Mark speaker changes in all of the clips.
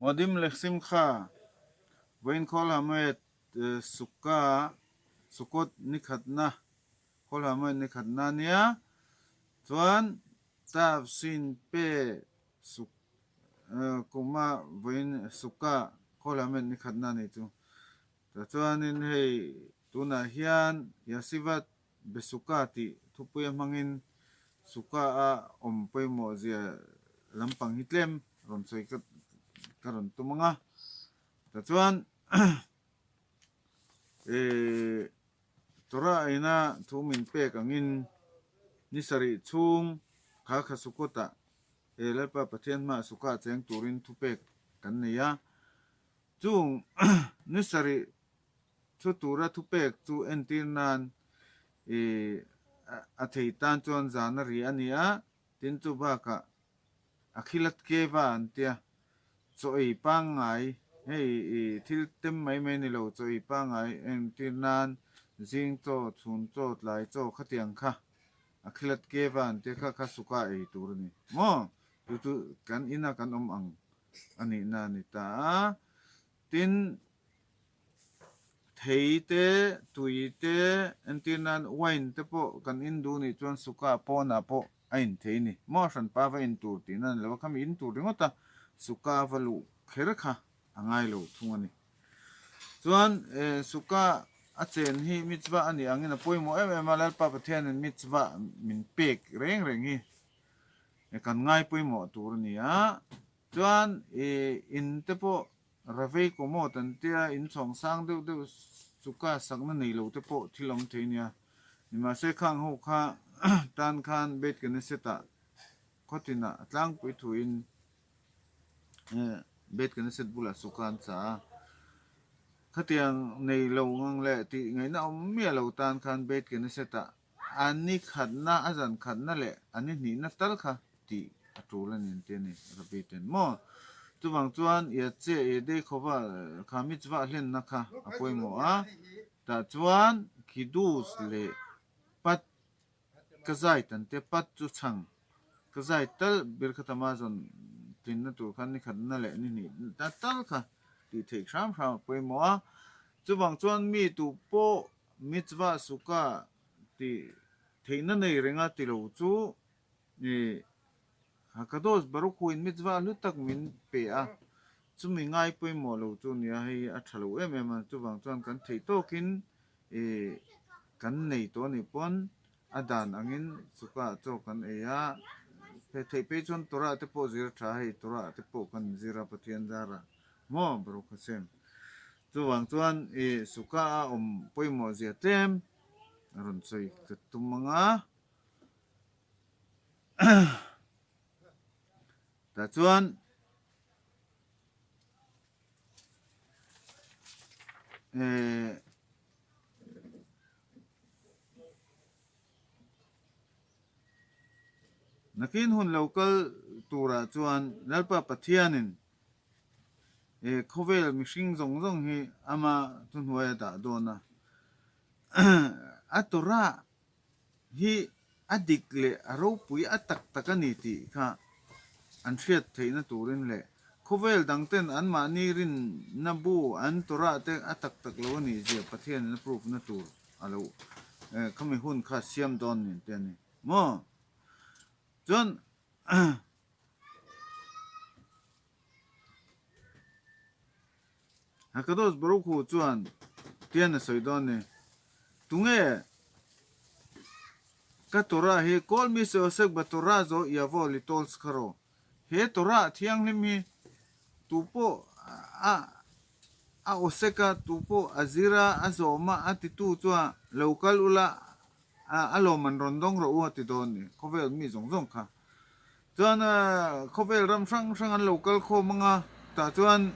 Speaker 1: Moadim Lehsimcha, Vawiin Khawl Hamoed Sukka Sukkot ni khatna, Khawl Hamoed ni khatna nia chuan Tav Sin Pe Suk kuma vawiin Sukka Khawl Hamoed ni khatna a ni chu. Tah chuanin hei tunah hian Yasivat Besuka tih thupuia hmangin Suka a awm pawimawh zia lampang hi tlem rawn sawi ka ka rawn tum ang a. Tichuan eh Torah ina thu min pek angin ni sarih chhung kha kha Sukkot-ah eh Lalpa Pathian hmaah Suka cheng turin thupek kan nei a. Chung ni sarih Thu tura thupek chu entir nan i a thei tan chuan zan a ri a ni a, tin chu bakah a khilat keva an tia, chaw ei pangngai, hei i thil tem mai mai ni lo, chaw ei pangngai entir nan zing chaw, chhun chaw, tlai chaw khatiang kha a khilat keva an tia kha kha suka ei tur a ni maw? Chu chu kan ina kan awm ang a nihna a ni ta a, tin. Thei te, tui te, entir nan wine te pawh kan in duh nih chuan suka pawnah pawh a in thei a ni. Maw hranpa va in tur tihna a ni lo a, khami in tur ringawt a suka va luh kher kha a ngai lo thung a ni. Chuan suka a chen hi mitzvah a nih angin a pawimawh em em a, Lalpa Pathianin mitzvah min pek reng reng hi kan ngai pawimawh tur a ni a. Chuan in te pawh Ravei kawmawt an tia in chhawng sang deuh deuh chuka sakna nei lo te pawh thil awm thei nia. Nimahse khang ho kha tan khan Beit Knesset ah khawtinah a tlangpui thuin Beit Knesset bulah suka an sa a. Khatiang nei lo ngang leh tih ngaihna awm miah lo tan khan Beit Knesset ah A ni khatna, a zan khatna leh a ni hnihna tal kha tih a tul a ni an ti a ni, Rabbi ten maw? Chuvang chuan Yatse Yedei Khova kha mitzvah hlenna kha a pawimawh a, tah chuan Kiddush leh Pat ka zai tan te, Pat chu chhang ka zai tal Birkat Hamazon tlinna tur khan ni khatna leh ni hnihna tal kha tih theih hram hram a pawimawh a, chuvang chuan mi tu pawh Mitzvah suka tih theihna nei renga ti lo chu i Hakadosh Baruch Hu in mitzvah hlu tak min pe a, chumi ngai pawimawh lo chu nia hei a tha lo em em a, chuvang chuan kan theih tawkin i kan nei tawh anih pawn a dan angin suka ah chaw kan ei a, theih phei chuan Torah te pawh zir tha hei Torah te pawh kan zir a Pathian zarah maw Baruch Hashem. Chuvang chuan i suka a awm pawimawh zia tlem a rawn sawi ka tum ang a. Tah chuan eh Nakin hun lo kal turah chuan Lalpa Pathianin He khawvel mihring zawng zawng hi ama thuhnuai a dah dawn a, a Torah hi a dik leh a ropui a tak tak a ni tih kha an hriat theihna turin leh khawvel dang ten anmahni rinna bu an Torah te a tak tak lo a nih zia Pathianin a proof na tur a lo khami hun kha siam dawn nin te a ni maw? Chuan Hakadosh Baruch Hu chuan tian a sawi dawn ni, Tunge ka Torah hi Kol mi seosek ba Torah zo iavo litol skharo. He Torah thianghlim hi tu pawh a a awsek a, tu pawh a zir a, a zawm a, a titu chuan lo kal ula a lawm an rawn dawng rawh u a ti dawn ni, khawvel mi zawng zawng kha. Chuan khawvel ram hrang hrang an lo kal khawm ang a, tah chuan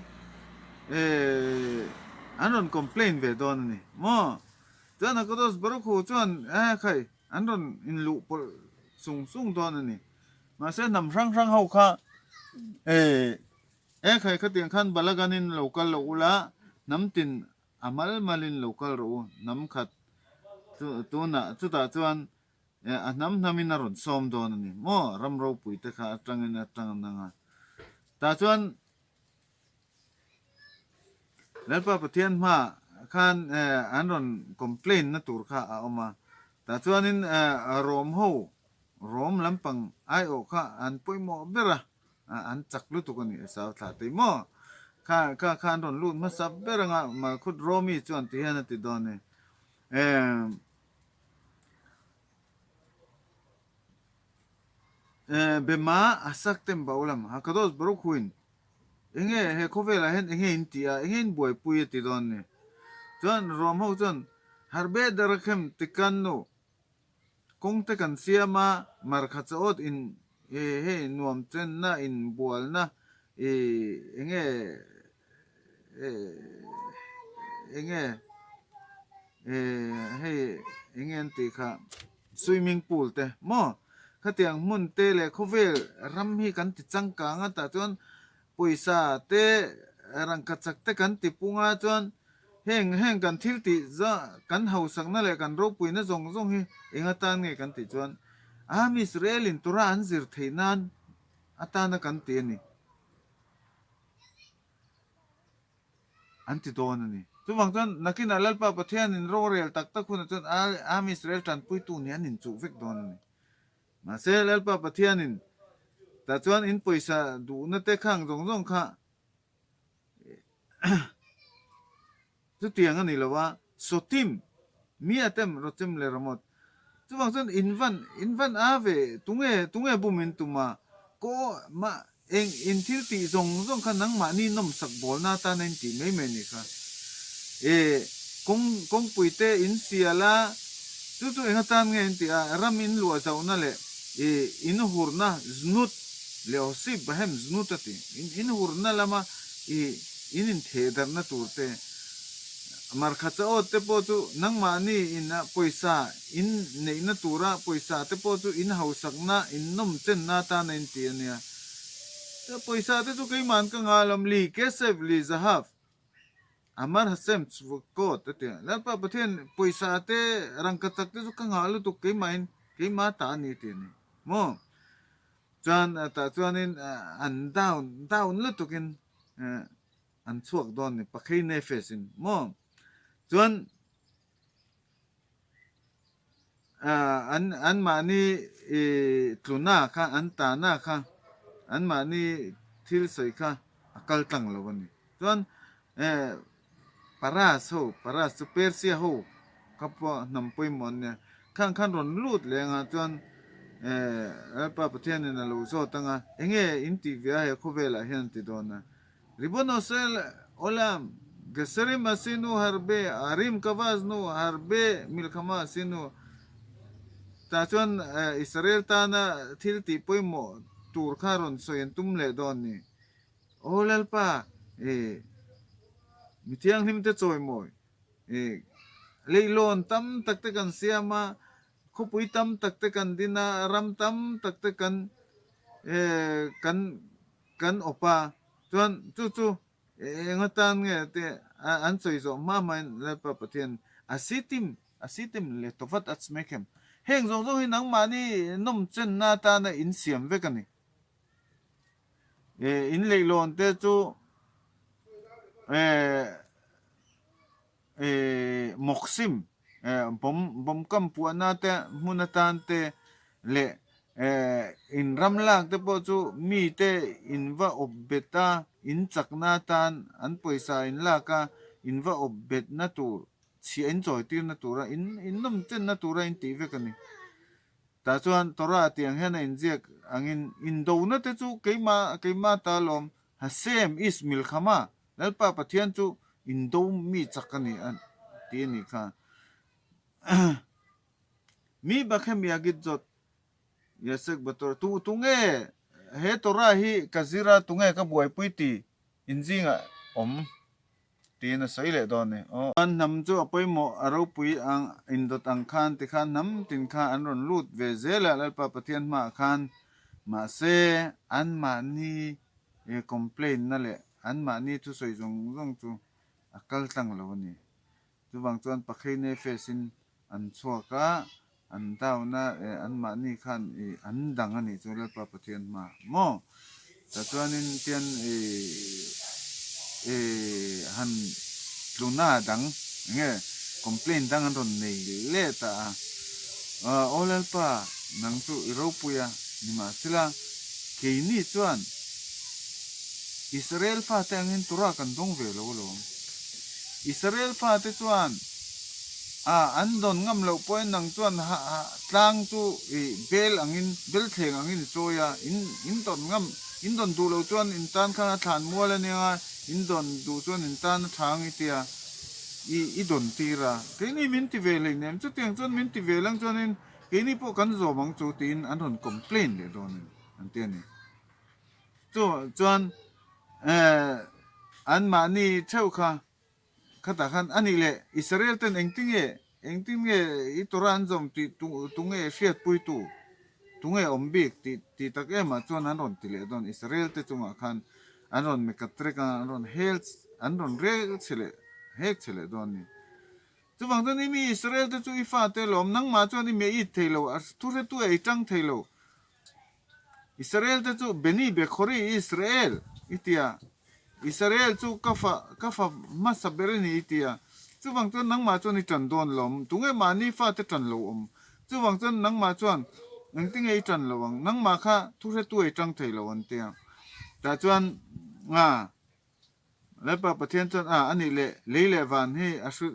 Speaker 1: an rawn complain ve dawn a ni maw? Chuan Hakadosh Baruch Hu chuan eh khai an rawn inluh pawlh sung sung dawn a ni. Mahse hnam hrang hrang ho kha eh khai khatiang khan Balaganin lo kal loh ula hnam tin a mal malin lo kal rawh u, hnam khat chu tunah chutah chuan a hnam hnamin a rawn sawm dawn a ni maw, ram ropui te kha atangin a tang ang a, tah chuan. Lalpa Pathian hmaah khan an rawn complain na tur kha a awm a. Tah chuanin Rom ho, Rom lampang aiawh kha an pawimawh ber a, an chak lutuk a ni Esau thlah tei maw? Kha kha kha an rawn lut hmasa ber anga Malkhut Romi chuan ti hian a ti dawn e. Bema a sak tem baulam Hakadosh Baruch Hu-in enge he khawvelah hian enge in tih a, enge in buaipui a ti dawn ni. Chuan Rom ho chuan Harbe Darakhem Tikannu kawng te kan siam a, markha chaawt in hei nuam chenna in bualna enge enge hei enge an tih kha swimming pool te maw khatiang hmun te leh khawvel ram hi kan ti changkang a tah chuan pawisa te rangkachak te kan ti pung a chuan heng heng kan thil tih zah kan hausakna leh kan ropuina zawng zawng hi eng atan nge kan tih chuan Am Israel in Torah an zir theih nan atana kan ti a ni. An ti dawn a ni. Chuvang chuan nakinah Lalpa Pathianin rorel tak tak hunah chuan Am Israel tanpuitu nih an inchuh vek dawn a ni. Mahse Lalpa Pathianin tah chuan in pawisa duhna te khang zawng zawng kha Chutiang a ni lo a, Sotim, mi a tem Rochem leh Ramot. Chuvang chuan in van, in van a ve, tunge, tunge bum in tum a, kaw mah eng in thil tih zawng zawng kha nangmahni nawmsak bawlna atana in tih mai mai a nih kha. E, kawng, kawngpui te in sial a, chu chu eng atan nge in tih a, ram in luah zauhna leh e in hurna znut leh Hosip Bahem znut a ti, in in hurna lama e In inthehdarhna tur te, markha chaawt te pawh chu nangmahni in a pawisa in neihna tura pawisa te pawh chu in hausakna, in nawmchenna atana in ti a nia. Pawisa te chu keima'n ka nghal awm, Li Kesef, Li Zahav, Amar Hashem Tzvakot a ti a. Lalpa Pathian pawisa te, rangkachak te chu ka nghah lutuk keimahin, keimah ta a ni a ti a ni maw? Chuan tah chuanin an down, down lutukin an chhuak dawn ni Pakhei Nefesh in maw chuan an an mahni tluna kha an tana kha an mahni thil sawi kha a kal tlang lo a ni chuan Paras ho, Paras chu Persia ho kha pawh hnam pawimawh an nia. Khang khan rawn lut leh anga chuan Lalpa Pathianin a lo zawt anga, enge in tih ve a he khawvelah hian an ti dawn a. Ribono sel olam, Geserim asinu harbe, Arim kavaznu harbe milkhama asinu. Tah chuan Israel tana thil tih pawimawh tur kha rawn sawi an tum leh dawn ni. Aw Lalpa, i mi thianghlimte chawimawi, i leihlawn tam tak te kan siam a, khawpui tam tak te kan din a, ram tam tak te kan kan kan awp a, chuan chu chu eng atan nge te an sawi zawh hma hmain Lalpa Pathian a sitim a sitim leh tawvat a chhmekhem. Heng zawng zawng hi nangmahni nawmchenna atana insiam vek a ni. In leihlawn te chu mawksim bawm bawm kam puahna te hmun atan te leh in ram lak te pawh chu mi te in va awp bet a in chakna atan an pawisa in lak a in va awp bet na tur chhiah in chawi tir na tura in in nawm chen na tura in tih vek a ni. Tah chuan Torah tiang hian a inziak angin, Indona te chu keimah, keimah ta lawm, Hashem is milkhama, Lalpa Pathian chu indo mi chak a ni a ti a nih kha. Mi Bakhem Yagid Zot Yasek Batorah, Tu, tunge he Torah hi ka zir a, tunge ka buaipui ti inzingah awm? Tiin a sawi leh dawn ni. Aw. An hnam chu a pawimawh a ropui ang indawt ang khan tikhan hnam tin kha an rawn lut ve zel a Lalpa Pathian hmaah khan. Mahse, anmahni complain na leh anmahni thusawi zawng zawng chu a kal tlang lo a ni. Chuvang chuan Pakhei Nefesh in an chhuak a, an down a, eh anmahni khan ih an dang a nih chu Lalpa Pathian hma maw? Tah chuanin tian ih ih han. tluna dang enge complaint dang an rawn nei leh ta a. Aw Lalpa, nang chu i ropui a, nimahsela keini chuan Israel fate angin Torah kan dawng ve lo alawm. Israel fate chuan a an dawn ngam loh pawhin nang chuan tlang chu i bel angin, belthleng angin i chawi a, in in dawn ngam, in dawn duh loh chuan in tan khan a thlan mual a nia, in dawn duh chuan in tan a tha ang i tia, i i dawn tir a. Keini min ti ve hleinem, chutiang chuan min ti ve lang chuanin keini pawh kan zawm ang chu tiin an rawn complain leh dawn a ni, an ti a ni. Chu chuan anmahni theuh kha khatah khan a nih leh Israel ten engtinge engtin nge i Torah an zawm tih tunge hriatpuitu tunge awm bik tih tih tak emah chuan an rawn ti leh dawn Israel te chungah khan an rawn mekatrek a an rawn hel an rawn rel che leh hek che leh dawn a ni. Chuvang chuan i mi Israel te chu i fate lawm nangmah chuan i meh it thei lo a thuhretu ei tang thei lo. Israel te chu Beni Bekhori Israel i ti a, Israel chu ka fa ka fa hmasa ber a ni i ti a, chuvang chuan nangmah chuan i tan dawn lo awm, tunge mahni fate tan lo awm, chuvang chuan nangmah chuan engtinge i tan lo ang, nangmah kha thuhretu ei tang thei lo an ti a, tah chuan a. Lalpa Pathian chuan, A, a nih leh, lei leh van hi a hru,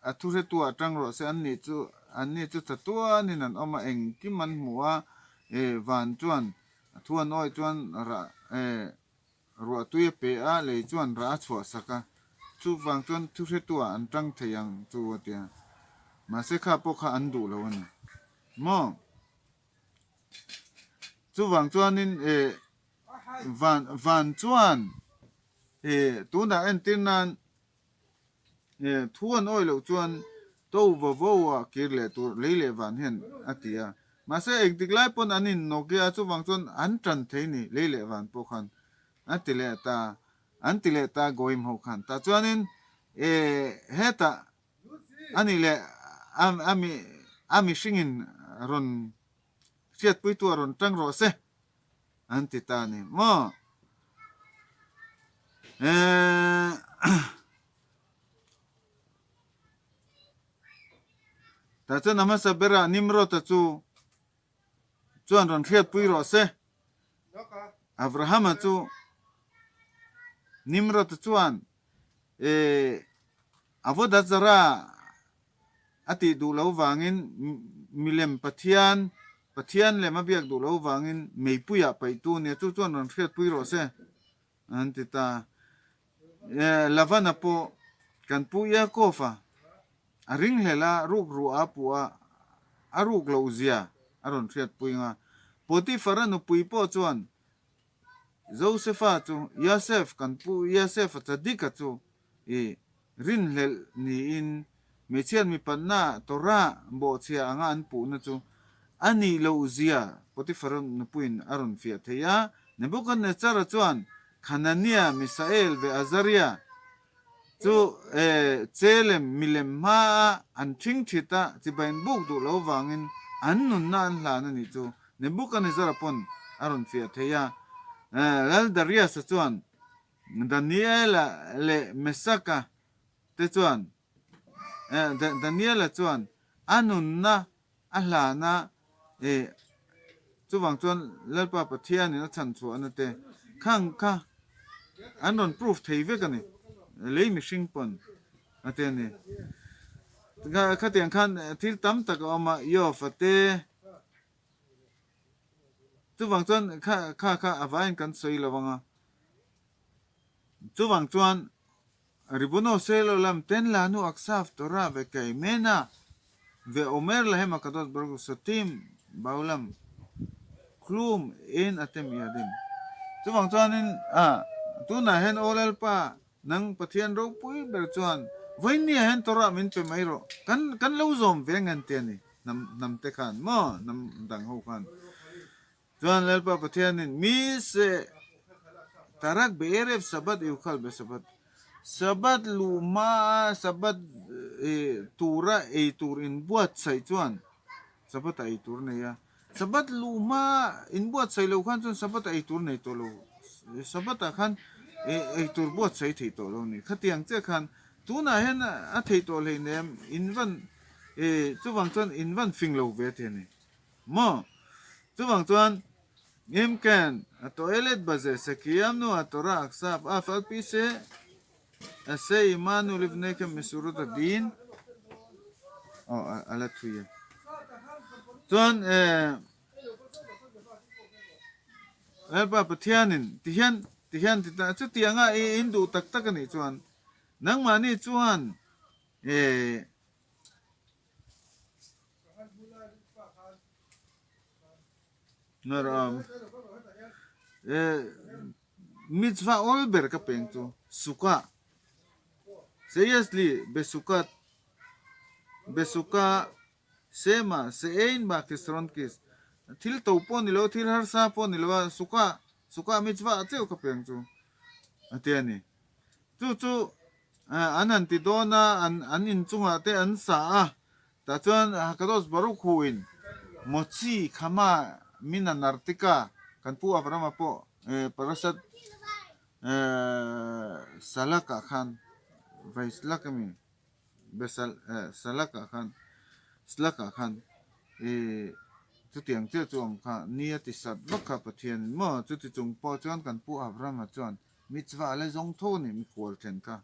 Speaker 1: a thuhretu ah tang rawh se, an nih chu, an ni chu chatuanin an awm a, engkim an hmu a, e, van chuan a thu an awih chuan rah, e, ruah tui a pe a, lei chuan rah a chhuah sak a, chuvang chuan thuhretu ah an tang thei ang chu a ti a. Mahse kha pawh kha an duh lo a ni maw? Chuvang chuanin, e, Van van chuan eh tunah entir nan eh thu an awih loh chuan to va vo ah kir leh tur lei leh van hian a ti a. Mahse engtik lai pawn an in nawk i a chuvang chuan an tan thei ni lei leh van pawh khan a ti leh ta an ti leh ta Goim ho khan. Tah chuanin eh hetah a nih leh a a mi a mihringin rawn hriatpuitu a rawn tang rawh se. An ti ta a ni maw? Eeh Tah chuan a hmasa berah Nimrod-a chu chuan rawn hriatpui rawh se. Abraham-a chu Nimrod-a chuan eh Avodah-zarah a tih duh lo vangin milem Pathian, Pathian lem a biak duh lo vangin meipuiah paihtu a nia, chu chuan rawn hriatpui rawh se an ti ta. Lavana pawh kan pu Yaakov-a a ringhlel a, ruk ruah a puh a, a ruk loh zia a rawn hriatpui ang a. Potiphar-a nupui pawh chuan Josefa chu, Yasef, kan pu Yasef-a Tzaddik-a chu i rinhlelh niin hmeichhiat mipatna Torah bawhchhia anga an puhna chu a nih loh zia Potiphar nupuiin a rawn fiah thei a. Nebuchadnezzar-a chuan Khanania, Misael ve Azaria chu Chelem milem hmaa an ṭhingṭhit a, chibai an buk duh lo vangin an nunna an hlan a nih chu Nebuchadnezzar-a pawn a rawn fiah thei a. Lal Darius-a chuan Daniela leh Mesaka te chuan Daniela chuan a nunna a hlan a, chuvang chuan Lalpa Pathianin a chhan chhuahna te khang kha an rawn proof thei vek a ni, lei mihring pawn a ti a ni. Khatiang khan thil tam tak a awm a, Yofa te, Chuvang chuan kha kha kha a vaiin kan sawi lo ang a. Chuvang chuan Ribono Sel Olam ten lanu aksav Torah ve kaimena ve omer lahem akadosh baruch hu sotim baolam klum ein atem yadim. Chuvang chuanin a tunah hian Aw Lalpa nang Pathian ropui ber chuan vawinia hian Torah min pe mai rawh. Kan kan lo zawm ve ngan te a ni. Hnam hnam te khan maw hnam dang ho khan chuan Lalpa Pathianin mi se tarak be erev Sabbath eukhal be Sabbath Sabbath luh hma a Sabbath tura ei tur inbuatsaih chuan Sabbath ah ei tur nei a Sabbath luh hma inbuatsaih loh khan chuan Sabbath ah ei tur nei tawh lo Sabbath ah khan ei tur buatsaih thei tawh lo a ni khatiang chiah khan. Tunah hian a theih tawh hleinem in van eh chuvang chuan in van fing lo ve thei a ni maw? Chuvang chuan Imken a toilet baze sekiam nu a Torah aksap a falpi se ase imanu livneikem misurut a din aw a la thui a chuan eh Lalpa Pathianin tihian tihian ti ta chutianga i in duh tak tak a nih chuan nangmahni chuan eh Mitzvah awl ber ka peng chu Sukkah Seriously Besukkah Besukkah Sema Se'ein ba Kisron Kis Thil to pawh ni lo thil harsa pawh ni lo a Sukkah Sukkah Mitzvah cheu ka peng chu a ti a ni. Chu chu an han ti dawn a an inchungah te an sa a Tah chuan Hakadosh Baruch Hu in Mochi Khama Mina Nartika kan pu Avrama pawh Parashat Salak ah khan Vaislak emi Besal Salak ah khan Slak ah khan chutiang chiah chu awm kha ni a ti sat vak kha Pathian in maw chuti chung pawh chuan kan pu Avrama chuan mitzvah a la zawng tho a ni mikhual thlen kha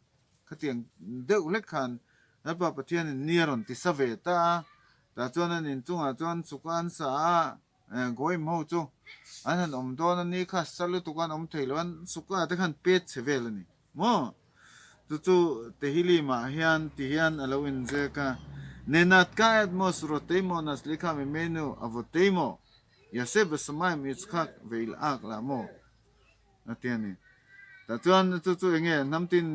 Speaker 1: khatiang deuh hlek khan Lalpa Pathianin ni a rawn ti sa ve ta a, tah chuan an inchungah chuan chuk a an sa a, Goim ho chu an han awm dawn a ni kha sa lutuk an awm thei lo an suka te khan pet chhe vel a ni maw? Chu chu Tehillim ah hian ti hian a lo inzek a, Nenat ka et mos roteimo naslikha mimenu avoteimo Yaseh besamayim Yitzchak veil'ak lamo. A ti a ni. Tah chuan chu chu eng nge hnam tin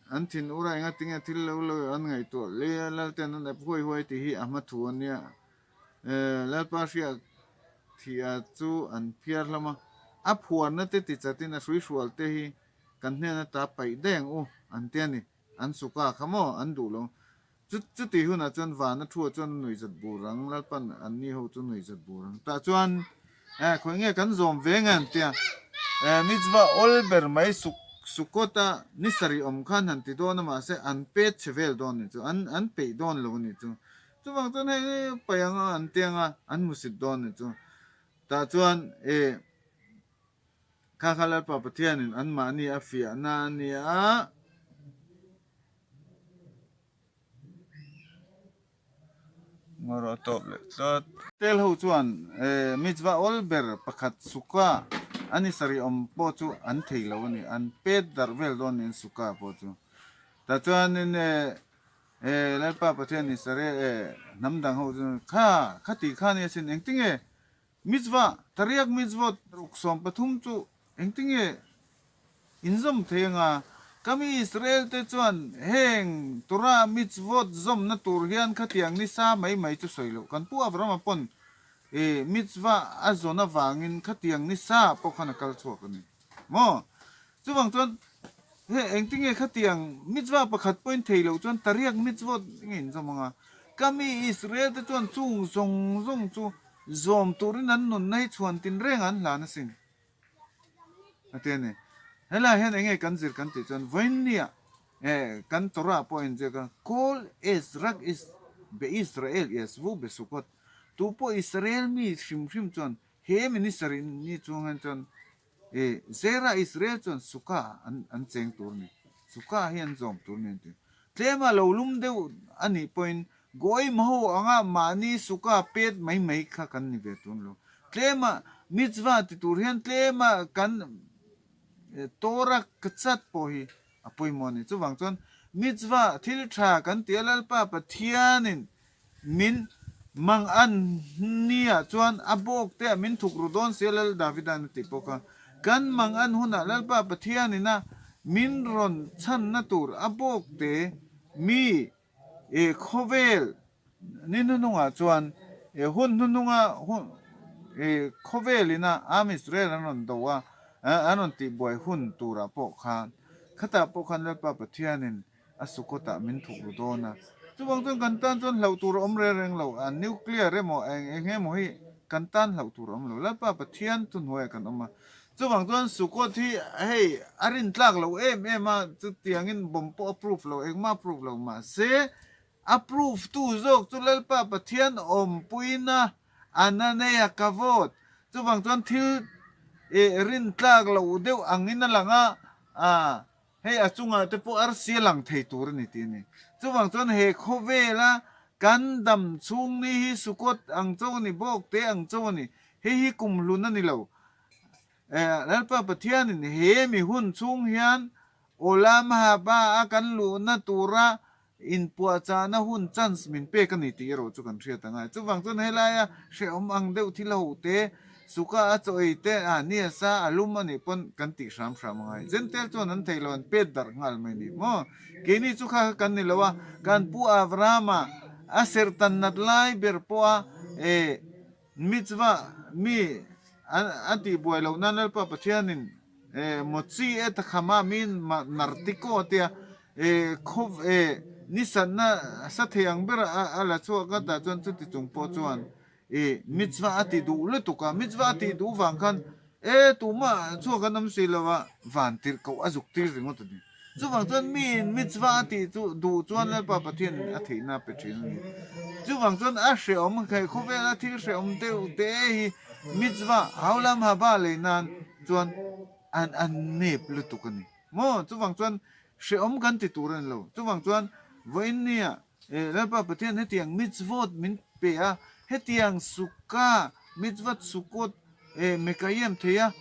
Speaker 1: an thin ur a, enga tinge thil lo lo an ngaihtuah le a, Lalten an ep huai huai tih hi a hma thu a nia. Lalpa hriat thih-a chu an phiar hlawm a, a phuarna te ti chatin a hruihrual te hi kan hnena ta paih daih ang u an ti a ni. An suka kha maw an duh lo. Chu chuti hunah chuan vana thuah chuan a nuihzat bur ang, Lalpan anni ho chu nuihzat bur ang. Tah chuan eh khawi nge kan zawm ve nge an tia, eh mitzvah awl ber mai suk Sukkot a ni sarih awm khan han ti dawn a mahse an pet chhe vel dawn ni chu, an an peih dawn lo a nih chu. Chuvang chuan hei paih ang a an tia ang a, an hmusit dawn ni chu. Tah chuan eh kha kha Lalpa Pathianin anmahni a fiahna a nia. Ngaw a tawp leh tlat. Tel ho chuan mitzvah awl ber pakhat sukkah a ni sarih awm pawh chu an thei lo a ni. An pet darh vel dawn niin sukkah pawh chu. Tah chuanin Lalpa Pathian Israel hnam dang ho chu kha khati kha nia sin engtinge Mitzvah, tariak mitzvot ruk 13 chu engtinge inzawm thei anga? Ka mi Israel te chuan heng Torah mitzvot zawmna tur hian khatiang nisa mai mai chu sawi loh. Kan pu Avrahama pawn i mitzvah a zawn avangin khatiang nisa pawh khan a kal chhuak a ni maw? Chuvang chuan he engtinge khatiang mitzvah pakhat pawhin thei loh chuan tariak mitzvot nge inzawm anga? Ka mi Israel te chuan chung zawng zawng chu Zawm turin an nunna hi chhuan tin reng an hlan asin. A ti a ni. Helaiah hian enge kan zir kan tih chuan vawiinnia eh kan Torah pawh a inziak a, Kol Ezrak is be Israel yesvu be Sukkot, tu pawh Israel mi hrim hrim chuan he minister in ni chuang hian chuan eh Zera Israel chuan Sukkah an an cheng tur a ni. Sukkah hi an zawm tur a ni an ti. Tlema lo lum deuh a nih pawhin Goim ho anga mahni suka pet mai mai kha kan ni ve tun lo. Tlema mitzvah ti tur hian tlema kan Torah ka chat pawh hi a pawimawh a ni. Chuvang chuan mitzvah thil tha kan ti a, Lalpa Pathianin min mang an nia chuan a bawk te ah min thuk ru dawn sia Lal Davida'n a ti bawk a. Kan mang an hunah Lalpa Pathianin a min rawn chhanna tur a bawk te mi I khawvel ni hnuhnungah chuan i hun hnuhnunga hun i khawvel ina Am Israel an rawn do a, an rawn tihbuai hun turah pawh khan khatah pawh khan Lalpa Pathianin a Sukkot-ah min thuk ru dawn a. Chuvang chuan kan tan chuan hlauh tur a awm reng reng lo, a nuclear emaw eng eng emaw hi kan tan hlauh tur a awm lo. Lalpa Pathian thuhnuaiah kan awm a. Chuvang chuan Sukkot hi hei a rintlak lo em em a, chutiangin bomb pawh a proof lo, engmah a proof lo. Mahse, a proof tu zawk chu Lalpa Pathian awmpuina Ananea ka vote. Chuvang chuan thil rintlak loh deuh angin a lang a, hei a chungah te pawh arsi a lang thei tur a ni tih a ni. Chuvang chuan he khawvela kan dam chhung ni hi Sukkot ang cho a ni, Bawkte ang cho a ni. Hei hi kum hlun a ni lo. Lalpa Pathianin he mi hun chhung hian Olam Haba a kan luhna tura inpuahchahna hun chance min pek a ni tih erawh chu kan hriat angai. Chuvang chuan helaia hrehawm ang deuh thil ho te, suka a chaw ei te, a ni a sa a lum a nih pawn kan tih hram hram angai. Zentel chuan an theih lo an pet darh nghal mai ni maw? Keini chu kha kha kan ni lo a, kan pu Avrahama a serhtan nat lai ber pawha eh Mitzvah mi a tihbuai loh nan Lalpa Pathianin Mochi e takhama mi nartiko a tia khaw nisatna sa thei ang ber a la chhuak a tah chuan chuti chung pawh chuan mitzvah a ti duh lutuk a, mitzvah a tih duh vang khan E, tumah chhuak an awm si lo a, van tirh koh a zuk tir ringawt a ni. Chuvang chuan miin mitzvah a tih chu duh chuan Lalpa Pathianin a theihna a pe thin a ni. Chuvang chuan a hrehawm he khawvela thil hrehawm deuh te hi mitzvah haulam haba lei nan chuan an a nep lutuk a ni maw? Chuvang chuan hrehawm kan ti tur a ni lo. Chuvang chuan vawiin nia Lalpa Pathian hetiang mitzvot min pe a, hetiang sukkah, mitzvot sukkot, mekayem thei a,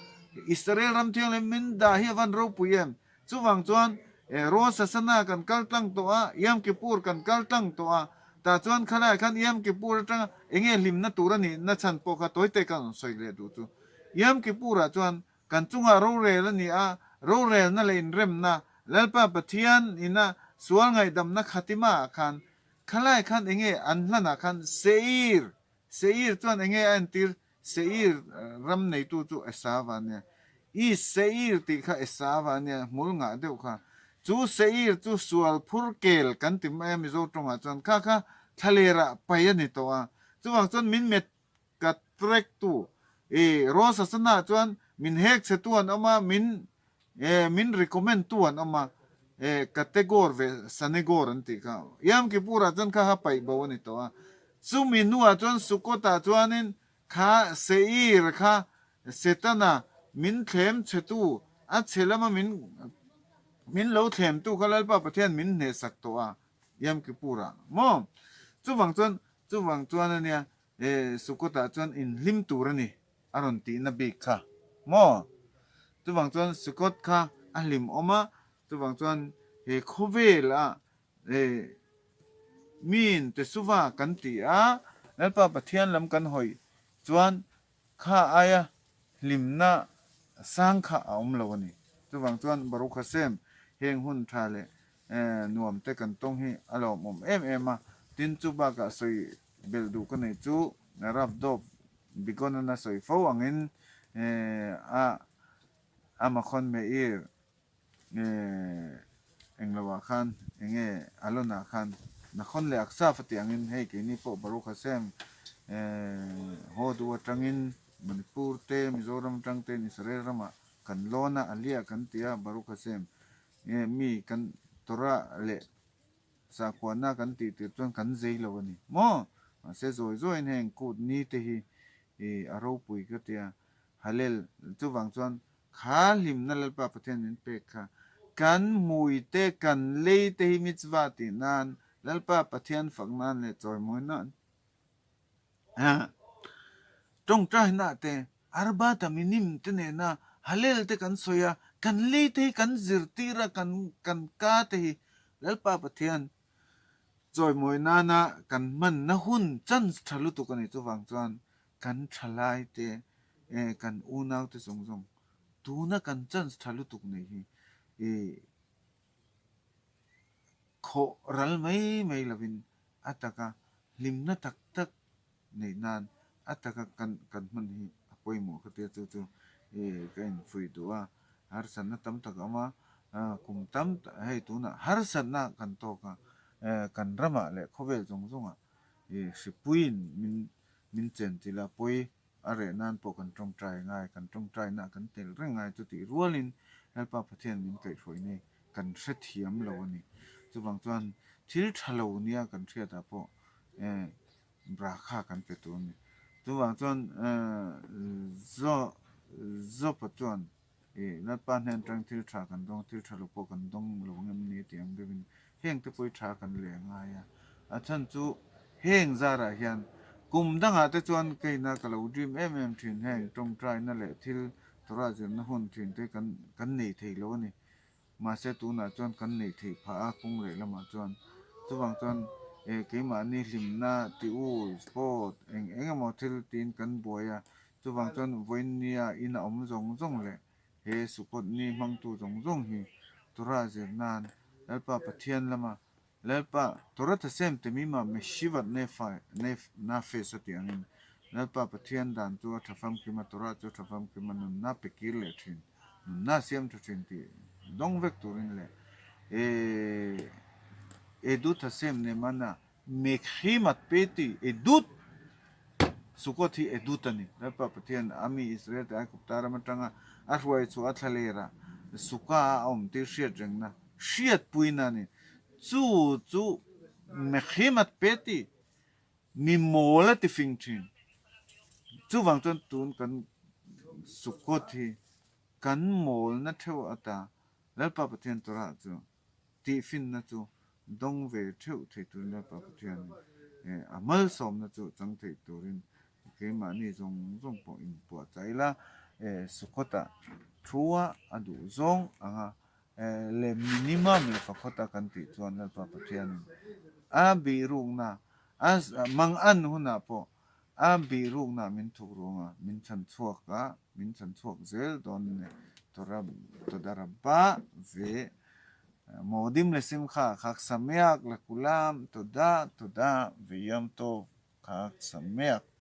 Speaker 1: Israel ram thianghlim min dah hi a van ropui em? Chuvang chuan Rosh Hashanah kan kal tlang tawh a, Yom Kippur kan kal tlang tawh a, tah chuan khalaiah khan Yom Kippur atanga enge hlimna tur a nihna chhan pawh kha tawite ka rawn sawi leh duh chu. Yom Kippur-ah chuan Kan chungah rorel a ni a, rorelna leh inremna, Lalpa Pathian ina sual ngaihdamna khatima ah khan, khalai khan enge an hlanah khan Seir, Seir chuan enge a entir, Seir ram neitu chu Esava a nia, i Seir tih kha Esava a nia, hmul ngah deuh kha, chu Seir chu sual phur kel kan ti mai a Mizo tawngah chuan kha kha thlalerah pai a ni tawh a, chuvang chuan min met Ka track tu i Rosh Hashanah chuan min hek chhe tu an awm a, min eh min recommend tu an awm a, eh Kategor ve Sanegor an tih kha. Yom Kippur ah chuan kha kha paih bo a ni tawh a. Chumi hnuah chuan Sukkot ah chuanin kha Seir kha Setana min thlem chhe tu, a chhe lama min min lo thlem tu kha Lalpa Pathian min hnehsak tawh a Yom Kippur ah maw? Chuvang chuan chuvang chuan a nia E, Sukkot-ah chuan inhlim tur a ni, a rawn tihna bik kha maw? Chuvang chuan Sukkot kha a hlim awm a, chuvang chuan he khawvelah e, miin Teshuva kan ti a, Lalpa Pathian lam kan hawi chuan kha aia hlimna sang kha a awm lo a ni. Chuvang chuan Baruch Hashem, heng hun tha leh nuam te kan tawng hi a lawmawm em em a, tin chu bakah sawi Belh duh ka neih chu Rav Dov Bigonan a sawi fo angin a a Makhon Meir englo ah khan enge Alon ah khan Nakhon leh Aksaf a tih angin hei keini pawh Baruch Hashem haw duh atangin Manipur te Mizoram atang tein Israel ramah kan lawn a Aliyah kan ti a Baruch Hashem mi kan Torah leh Sakhuana kan tih tir chuan kan zei lo a ni maw? Mahse zawi zawiin heng kut ni te hi a ropui ka tia Hallel chuvang chuan kha hlimna Lalpa Pathian min pek kha kan hmui te kan lei te hi mitzvah tih nan Lalpa Pathian fak nan leh chawimawi nan Tawngtaina te, Arba Taminim te nena Hallel te kan sawi a, kan lei te hi kan zirtir a, kan kan ka te hi Lalpa Pathian chawimawi nana kan hmanna hun chance tha lutuk a ni. Chuvang chuan kan thalai te, kan unau te zawng zawng tuna kan chance tha lutuk nei hi khawh ral mai mai lovin a taka hlimna tak tak neih nan a taka kan kan hman hi a pawimawh ka tia chu chu ka infuih duh a, harsatna tam tak a awm a, kum tam tak hei tunah harsatna kan tawk a, kan ramah leh khawvel zawng zawngah hripuiin min min chen chilh a pawi. a reh nan pawh kan tawngtai ngai, kan tawngtaina kan tel reng ngai chutih rualin Lalpa Pathian min kaihhruai nei kan hrethiam lo a ni. Chuvang chuan thil tha lo nia kan hriatah pawh brakha kan pe tur a ni. Chuvang chuan Job-a chuan Ih, Lalpa hnen atang thil tha kan dawng, thil tha lo pawh kan dawng lo ngem ni tih ang deuhin heng te pawh hi tha kan leh ngai a. A chhan chu heng zarah hian kum dangah te chuan keina ka lo dream em em thin heng tawngtaina leh thil Torah zirna hun thin te kan kan nei thei lo a ni. Mahse tunah chuan kan neih theih phah a kawng leh lamah chuan chuvang chuan eh keimahni hlimna ti u sport eng eng emaw thil tiin kan buai a chuvang chuan vawiinnia in a awm zawng zawng leh he Sukkot ni hmangtu zawng zawng hi Torah zir nan Lalpa Pathian lama Lalpa, Torah thasem temima meshivat nefesh a tih angin, Lalpa Pathian dan chu a tha famkim a, Torah chu a tha famkim a, nunna pe kir leh thin, nunna siam tha thin tih dawng vek turin leh Edut Hashem Nemana Mekhimat Peti Edut Sukkot hi Edut a ni. Lalpa Pathian a mi Israel te Aigupta ram atanga a hruai chhuah a thlaler a, Sukkah a awm tir hriat rengna hriatpuina a ni. Chu chu Mekhimat Peti mi mawl a ti fing thin. Chuvang chuan tun kan Sukkot hi kan mawlna theuh ata Lalpa Pathian Torah chu tihfinna chu dawng ve theuh thei turin Lalpa Pathianin a malsawmna chu chang thei turin keimahni zawng zawng pawh inpuahchah ila Sukkot-ah thua a duh zawng anga le minimum leh fakhawta kan tih chuan Lalpa Pathianin a bihrukna a mangan hunah pawh a bihrukna min thuk ruanga min chhan chhuak a, min chhan chhuak zel dawn a ni. Toda Rabba ve Modim le Simcha Chag Sameach le Kulam Toda Toda ve Yom Tov Chag Sameach.